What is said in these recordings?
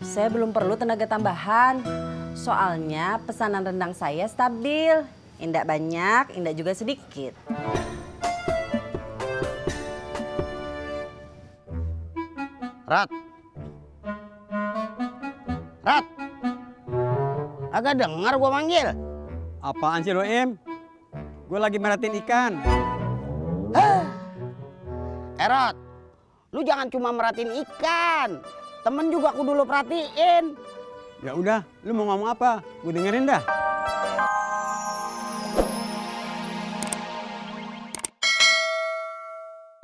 Saya belum perlu tenaga tambahan. Soalnya pesanan rendang saya stabil. Indak banyak, indak juga sedikit. Rat. Rat. Agak dengar gua manggil. Apaan sih lo, Im? Gue lagi merhatiin ikan. Rot, lu jangan cuma merhatiin ikan. Temen juga kudu lu perhatiin. Ya udah, lu mau ngomong apa? Gue dengerin dah.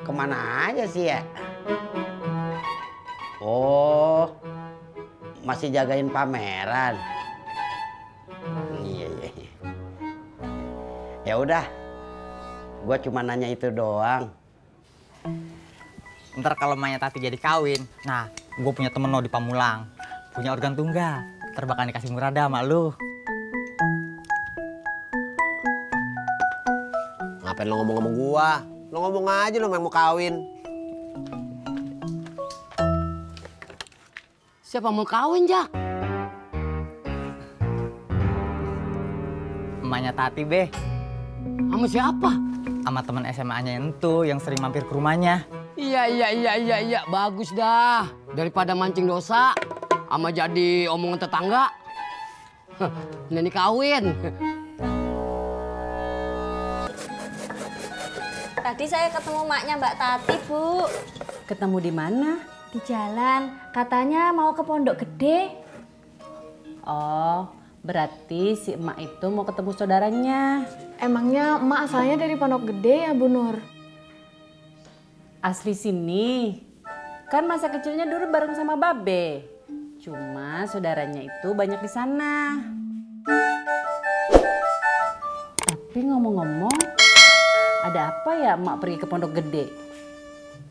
Kemana aja sih ya? Oh, masih jagain pameran. Iya. Ya udah, gua cuma nanya itu doang. Ntar kalau Maya Tati jadi kawin, nah gue punya temen lo di Pamulang, punya organ tunggal, ntar bakal dikasih murah dah sama lu. Ngapain lo ngomong sama gua? Lo ngomong aja lo mau kawin. Siapa mau kawin, Jak? Emaknya Tati, Be. Sama siapa? Sama teman SMA-nya itu yang sering mampir ke rumahnya. Iya, bagus dah. Daripada mancing dosa, sama jadi omongan tetangga. Ini kawin. Tadi saya ketemu maknya Mbak Tati, Bu. Ketemu di mana? Di jalan, katanya mau ke Pondok Gede. Oh, berarti si emak itu mau ketemu saudaranya. Emangnya emak asalnya dari Pondok Gede ya, Bu Nur? Asli sini. Kan masa kecilnya dulu bareng sama Babe. Cuma saudaranya itu banyak di sana. Tapi ngomong-ngomong, ada apa ya emak pergi ke Pondok Gede?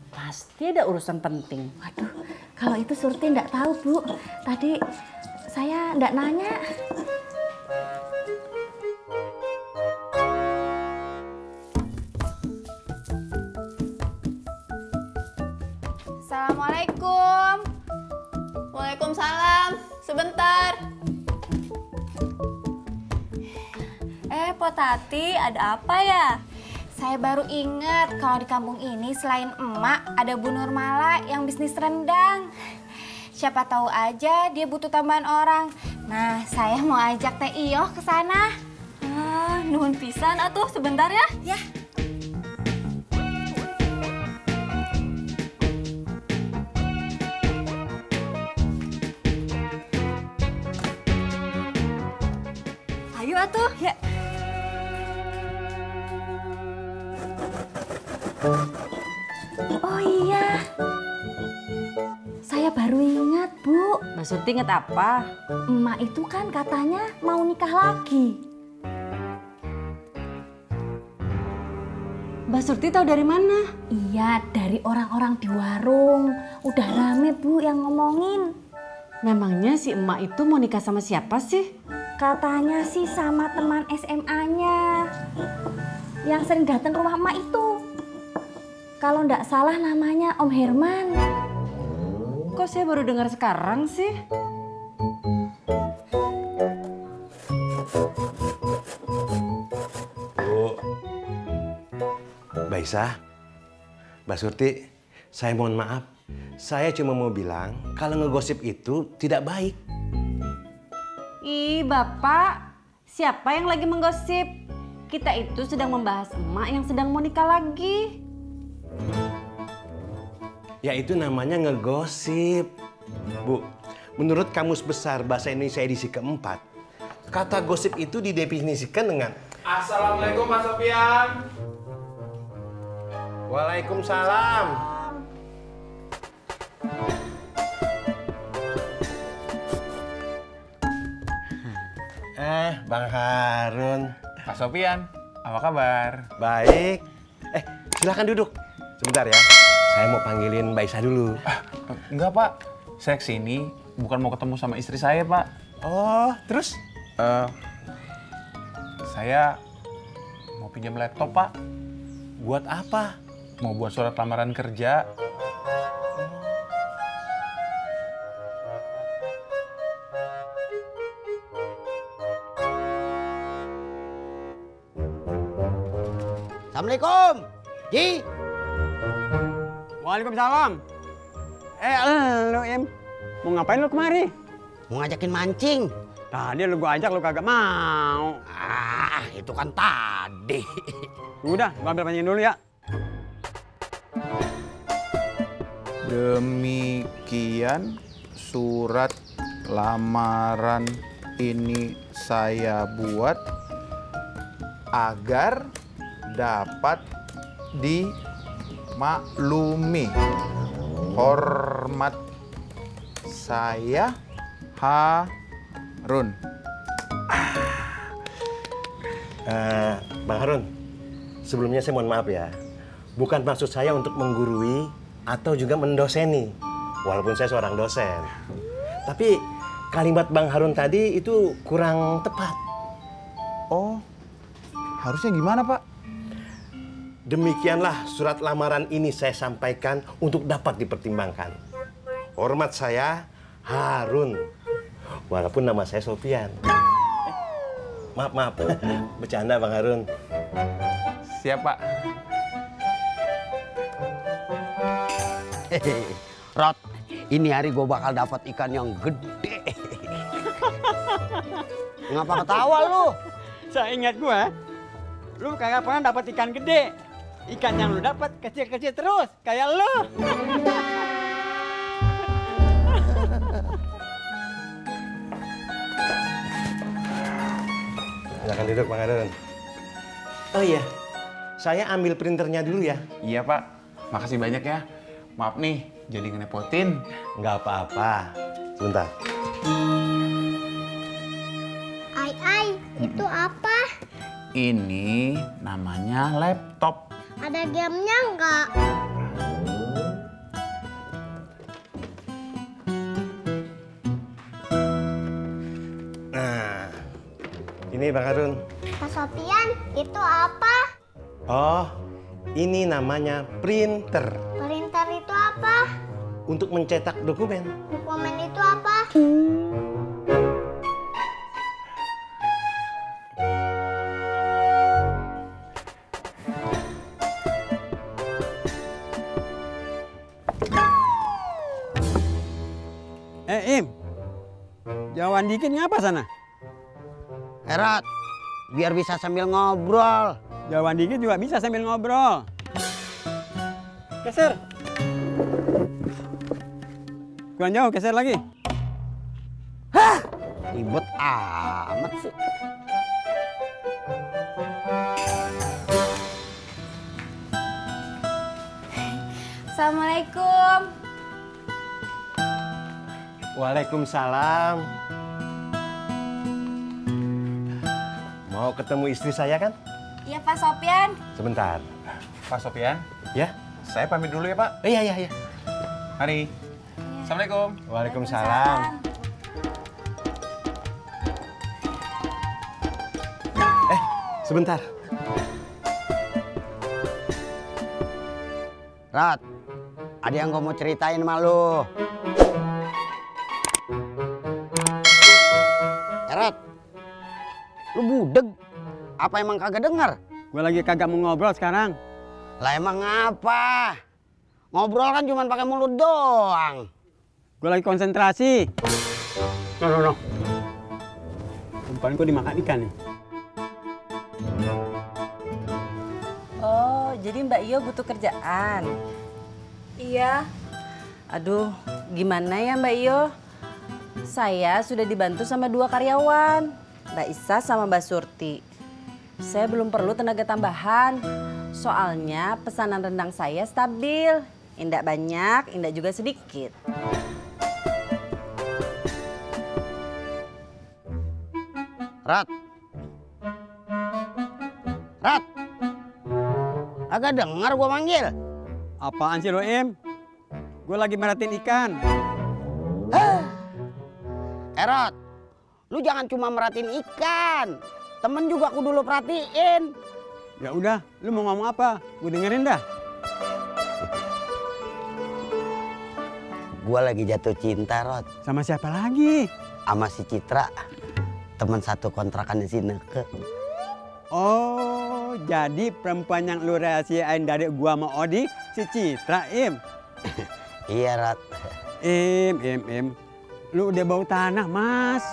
Pasti ada urusan penting. Waduh, kalau itu Surti nggak tahu, Bu. Tadi saya nggak nanya. Assalamualaikum. Waalaikumsalam. Sebentar. Po Tati, ada apa ya? Saya baru ingat kalau di kampung ini selain emak ada Bu Nurmala yang bisnis rendang. Siapa tahu aja dia butuh tambahan orang. Nah, saya mau ajak Teh Iyoh ke sana. Nuhun pisan atuh, sebentar ya. Ya. Ayo atuh. Ya. Oh iya. Saya baru ingat, Bu. Mbak Surti inget apa? Emak itu kan katanya mau nikah lagi. Mbak Surti tahu dari mana? Iya, dari orang-orang di warung. Udah rame, Bu, yang ngomongin. Memangnya si emak itu mau nikah sama siapa sih? Katanya sih sama teman SMA-nya. Yang sering datang ke rumah emak itu. Kalau ndak salah namanya Om Herman. Kok saya baru dengar sekarang sih? Bu, Mbak Isa, Mbak Surti, saya mohon maaf. Saya cuma mau bilang kalau ngegosip itu tidak baik. Ih, Bapak, siapa yang lagi menggosip? Kita itu sedang membahas emak yang sedang mau nikah lagi. Ya itu namanya ngegosip. Bu, menurut Kamus Besar Bahasa Indonesia edisi keempat, kata gosip itu didefinisikan dengan Assalamualaikum Mas Sofian. Waalaikumsalam. Bang Harun. Mas Sofian, apa kabar? Baik. Silakan duduk. Sebentar ya. Saya mau panggilin Mbak Isa dulu. Enggak, Pak. Saya kesini bukan mau ketemu sama istri saya, Pak. Oh, terus? Saya mau pinjam laptop, Pak. Buat apa? Mau buat surat lamaran kerja. Assalamualaikum. Ji. Waalaikumsalam. Lu Im, mau ngapain lu kemari? Mau ngajakin mancing. Tadi lu gua ajak lu kagak mau. Ah, itu kan tadi. Udah, gua ambil pancing dulu ya. Demikian surat lamaran ini saya buat agar dapat dimaklumi. Hormat saya Harun. Bang Harun, sebelumnya saya mohon maaf ya. Bukan maksud saya untuk menggurui atau juga mendoseni, walaupun saya seorang dosen. Tapi kalimat Bang Harun tadi itu kurang tepat. Oh, harusnya gimana, Pak? Demikianlah surat lamaran ini saya sampaikan untuk dapat dipertimbangkan. Hormat saya Harun, walaupun nama saya Sofian. Maaf, bercanda Bang Harun. Siap, Pak. Rod, ini hari gue bakal dapat ikan yang gede. Ngapa ketawa lu? Saya ingat gua, lu kagak pernah dapat ikan gede. Ikan yang lu dapat kecil-kecil terus, kayak lu. Silakan duduk Bang Harun. Oh iya, saya ambil printernya dulu ya. Iya, Pak. Makasih banyak ya. Maaf nih, jadi ngerepotin. Nggak apa-apa. Sebentar. Ai, itu apa? Ini namanya laptop. Ada gamenya nggak? Nah, ini Bang Harun. Pak Sofian, itu apa? Oh, ini namanya printer. Printer itu apa? Untuk mencetak dokumen. Dokumen itu apa? Im, jauhan dikit ngapa sana? Erat, biar bisa sambil ngobrol. Jauhan dikit juga bisa sambil ngobrol. Geser. Kurang jauh, geser lagi. Hah, ribet amat sih. Assalamualaikum. Waalaikumsalam. Mau ketemu istri saya kan? Iya Pak Sofian. Sebentar. Pak Sofian, Ya? saya pamit dulu ya, Pak. Iya. Mari. Assalamualaikum. Waalaikumsalam. Sebentar. Rat, ada yang gue mau ceritain sama lu. Rat, lu budeg. Apa emang kagak denger? Gue lagi kagak mau ngobrol sekarang. Lah emang apa? Ngobrol kan cuma pakai mulut doang. Gue lagi konsentrasi. No. Umpan gue dimakan ikan nih. Oh, jadi Mbak Iyo butuh kerjaan? Iya. Aduh, gimana ya Mbak Iyo? Saya sudah dibantu sama 2 karyawan, Mbak Isa sama Mbak Surti. Saya belum perlu tenaga tambahan, soalnya pesanan rendang saya stabil. Indak banyak, indak juga sedikit. Rat, agak dengar gua manggil. Apaan sih lo, Im? Gue lagi merhatiin ikan. Rat, lu jangan cuma merhatiin ikan, temen juga kudu lu perhatiin. Ya udah, lu mau ngomong apa? Gue dengerin dah. Gua lagi jatuh cinta, Rod. Sama siapa lagi? Sama si Citra, teman satu kontrakan di sini. Oh, Oh, jadi perempuan yang lu rahasiain dari gua sama Odi, si Citra, Im. Iya, Rat. Im. Lu udah bau tanah, Mas.